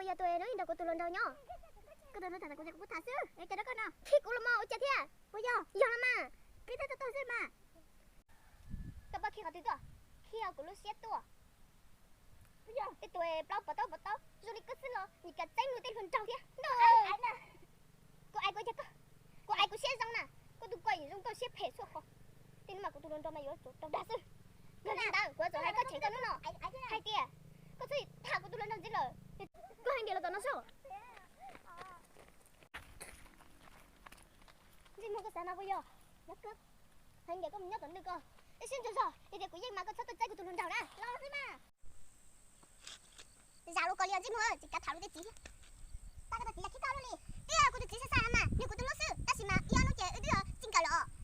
Yog tus no nrog kuv tus hluas nraug nyob. Koj tus hluas nraug tham kuv, kuv tham xwb es cas rau koj no. Khib kuv los mas ua cas thiab? Puas yog? Yog los mas. Khib tag tag xwb mas. Koj pab khib qhov twg tuaj? Khib kuv lub siab tuaj. Tej tus plaub pov taub pov taub zoo li koj xwb los nim kav txeeb luag tej hluas nraug thiab. Kuv aiv kuv, kuv aiv kuv siab zoo na. Koj tus ko zoo nkauj siab phem txhua qhov. Tej hnub mas kuv tus hluas nraug mas yuav tsum raug dag xwb. Yog li ntawd kuv yuav tsum hais koj cheem koj hnub no hais tias koj txhob tham kuv tus hluas nraug ntxiv lawm. Koj hais tias los tom no xwb. Ntsej muag koj xav no puas yog? Hais tias koj mus nyob tom ntej koj, ib sib ntsuas zog li tias kuv yeej mas koj txhob tuaj txeeb kuv tus hluas nraug na. Los xwb mas. Zam lus kos li os ntsej muag, tsis kav tham lus tej txiv thiab. Pab koj tus txiv yog khib koj luaj li. Twb yog kuv tus txiv sai sai mas, nws kuv tus hlub xwb, tab sis mas ib ob hnub ces wb twb txij nkawm lawm os.